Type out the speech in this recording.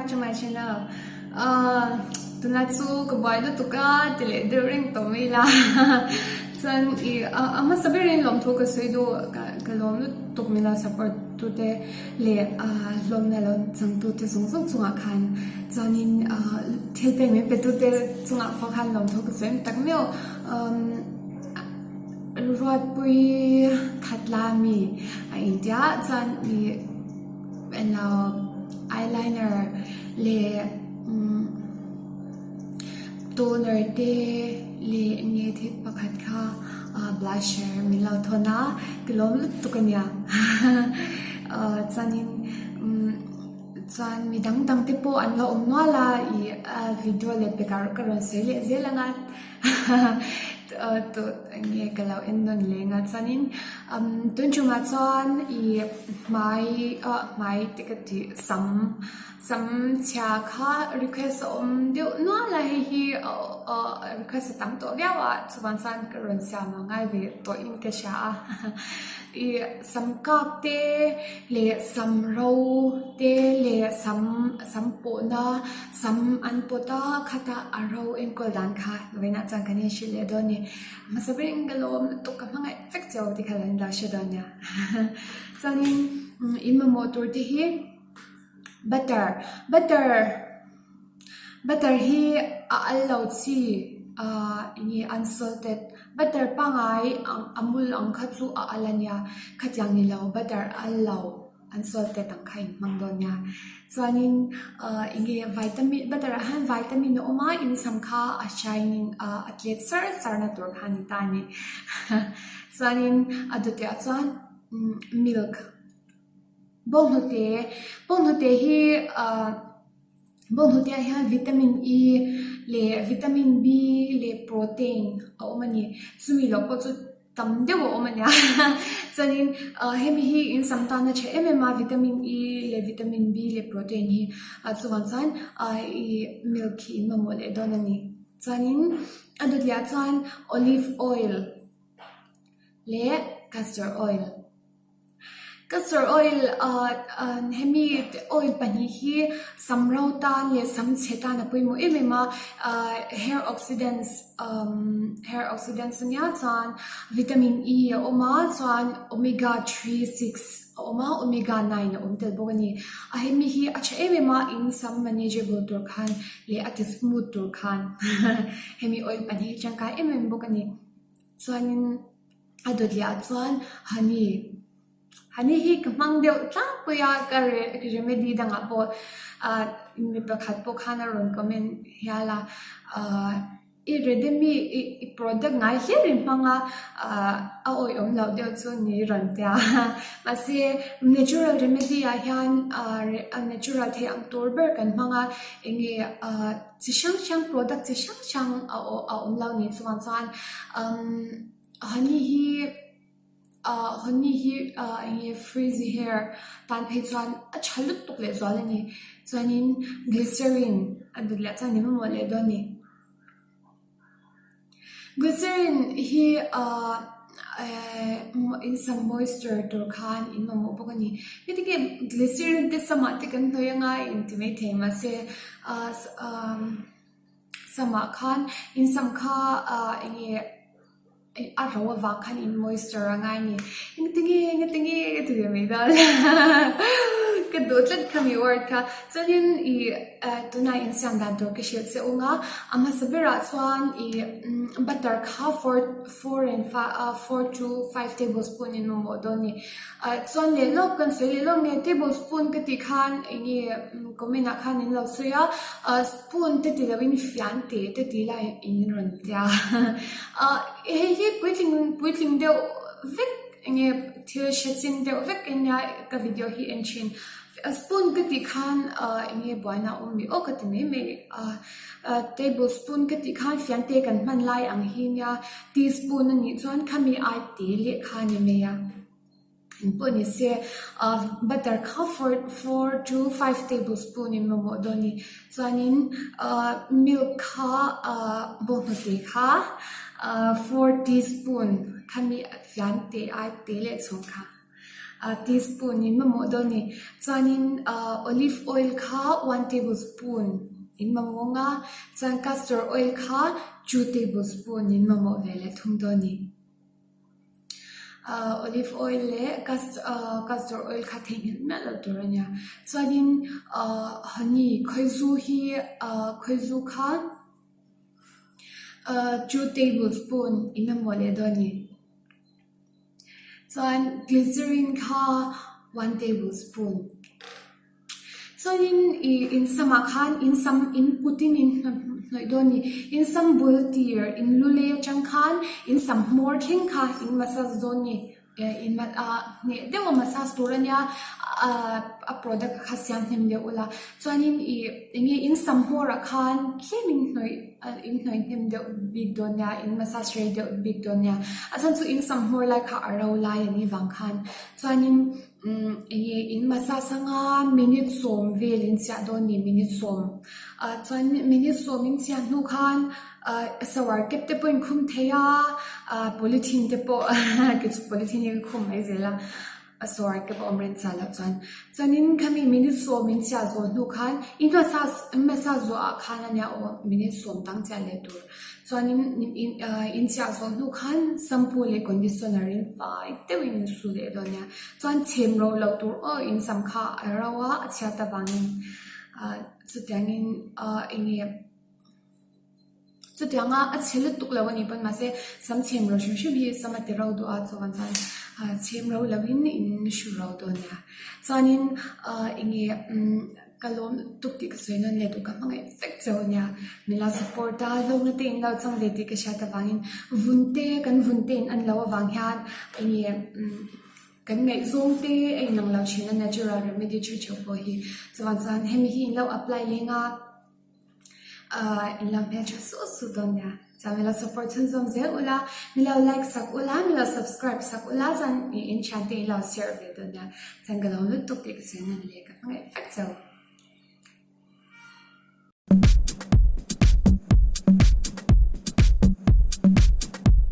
back to my channel ahh tuna chu ka buai lutuk a ti leh deuh reng tawh mai ila chuan ih a hmasa berin lawmthu ka sawi duh ka lawm lutuk min lo support tute leh ahh hlawmna lo changtute zawng zawng chungah khan chuanin ahh thil pek min pe tute chungah pawh khan lawmthu ka sawi tak meuh umm Ruatpui khat la mi a intia chuan ih Englo eyeliner leh umm toner te leh eng nge thil pakhat kha ah blusher min lo thawn a ka lawm lutuk a nia ah chuanin umm chuan mi dang dang te pawh an lo awm nual a ih video leh pekah ka rawn sawi leh zel ang a. Enge ka lo en nawn leng a chuanin umm tun tumah chuan ih hmai ah hmai te ka tih sam sam chhia kha request a awm deuh nual a hei hi ah request a tam tawh viau a chuvang chuan ka rawn siam a ngai ve tawh in ka hria a ih sam kak te leh sam ro te leh sam sam pawhna. Sam an pawt a, khata a ro enkawl dan kha vawiinah chuan kan inhrilh leh dawn ni. Hmasa ber ka lawm lutuk ka hmangaih vek cheu ti kha lo in lo hre dawn nia. Chuanin in mamawh tur te hi butter, butter, butter hi a al lo chi ah eng nge unsalted butter pangngai ang amul ang kha chu a al a nia, khatiang ni lo butter al lo. An sawi te tak kha in hmang dawn nia. Chuanin ahh eng nge vitamin butter ah hian vitamin a awm a in sam kha a shining a a tlet sar sar na tur kha a ni ta a ni. Chuanin a dawteh ah chuan milk bawnghnute bawnghnute hi ahh bawnghnute ah hian vitamin E leh vitamin B leh protein a awm a ni. Chumi loh pawh chu. Tam deuh a awm a nia. Chuanin hemi hi in sam tan a tha em em a, vitamin E leh vitamin B leh protein hi chuvang chuan ih milk hi in mamawh leh dawn a ni. Chuanin a dawtliah chuan olive oil leh castor oil. Castor oil hemi oil pahnih hi sam ro tan leh sam chhe tan a pawimawh em em a, hair oxidants hair oxidants ania chuan vitamin E a awm a chuan omega 3, 6 a awm a omega 9 a awm tel bawk a ni. A hemi hi a tha em em a in sam manageable tur khan leh a ti smooth tur khan hemi oil pahnih hi tangkai em em bawk a ni. Chuanin. A dawtliah chuan honey honey hi ka hmang deuh tlangpui a ka remedy dangah pawh ah mi pakhat pawh khan a rawn comment hial a ah i redemy i product ngai hlir in hmang a ah a awihawm loh deuh chu ni rawn tia mahse natural remedy ah hian ah natural thei ang tur ber kan hmang a eng nge ah chi hrang hrang product chi hrang hrang a awm lo ni chuvang chuan umm. Honey hi ah honey hi ah eng nge frizzy hair tan phei chuan a tha lutuk leh zual a ni chuanin glycerine a dut leh chuan eng emaw leh dawn a ni glycerine hi ah eh in sam moisture tur khan in mamawh bawk a ni heti nge glycerine te samah te kan hnawih anga inti maithei mahse ah umm. Samah khan in sam kha ah eng nge a ro avang khan in moisture a ngai a ni. Engtinge engtinge ka ti ve mai dawn ka duh tlat kha mi word kha. Chuanin ih tunah in siam dan tur ka hrilh che ung a, a hmasa berah chuan ih butter kha four four and four to five tablespoon in mamawh dawn a ni. Ah chuan leh lawk kan sawi leh lawk nge tablespoon ka tih khan eng nge comment ah khan in lo sawi a ah spoon te ti lo in fian te te ti lai in rawn tia ah hei hi puitling puitling deuh vek eng nge thil hre chin deuh vek ania ka video hi en thin spoon ka tih khan ah eng nge buaina a awm mi aw ka ti mai mai a ah tablespoon ka tih khan fian te kan hman lai ang hi nia teaspoon a nih chuan khami ai te leh kha a ni mai a. Engpawh ni se ah butter kha four four to five tablespoon in mamawh dawn a ni. Chuanin ah milk kha ah bawnghnute kha ah four teaspoon khami fian te ai te leh chhawng kha. Teaspoon in mamawh dawn a ni. Chuanin olive oil kha one tablespoon in mamawh ang a, chuan castor oil kha two tablespoon in mamawh ve leh thung dawn a ni. Olive oil leh castor oil kha theihnghilh miah loh tur a nia. Chuanin honey khawizu hi khawizu kha two tablespoon in mamawh leh dawn a ni. Chuan glycerin kha one tablespoon. Chuanin ih in samah khan in sam in kutin in hnawih dawn a ni. In sam bul tir in lu lei atang khan in sam hmawr thleng kha in massage dawn a ni. In ah hneh deuh a massage tur a nia ah a product kha siam hnem deuh ula. Chuanin ih eng nge in sam hmawrah khan tlem in hnawih in hnawih hnem deuh bik dawn nia in massage rei deuh bik dawn nia. A chhan chu in sam hmawr lai kha a ro lai a nih vang khan. Chuanin umm eng nge in massage anga minute sawm vel in chiah dawn ni minute sawm. Ah chuan minute sawm in chiah hnu khan ah shower cap te pawh in khum thei a ah polythene te pawh kei chu polythene hi ka khum mai zel a. A sawi te pawh awm reng chah loh chuan. Chuanin khami minute sawm in chhiah zawh hnu khan in massage in massage zawh ah khan a nia aw minute sawm dang chiah leh tur. Chuanin in chhiah zawh hnu khan shampoo leh conditioner in fai deuhin in su leh dawn nia. Chuan chhem ro loh tur aw in sam kha a ro a a chhiat avangin chutiangin eng nge. Chutianga a chhe lutuk lo a nih pawn mahse sam chhem ro hrim hrim hi sam a ti ro duh a chuvang chuan chhem ro loin in hru ro dawn nia. Chuanin eng nge ka lawm lutuk tih ka sawi nawn leh duh ka hmangaih vek cheu a nia. Min lo support a hlawkna te in lo chang ve tih ka hriat avangin vun te kan vun te in an lo avang hian eng nge kan ngaihzawng te a inang lo thin a natural remedy theuh theuh pawh hi. Chuvang chuan hemi hi in lo apply leng a. Ahh in lo hmeltha suh suh dawn nia. Chuan min lo support chhunzawm zel ula, min lo like sak ula, min lo subscribe sak ula chuan in thiante in lo share ve dawn nia. Chuan ka lo lutuk tih ka sawi nan leh ka hmangaih vek cheu.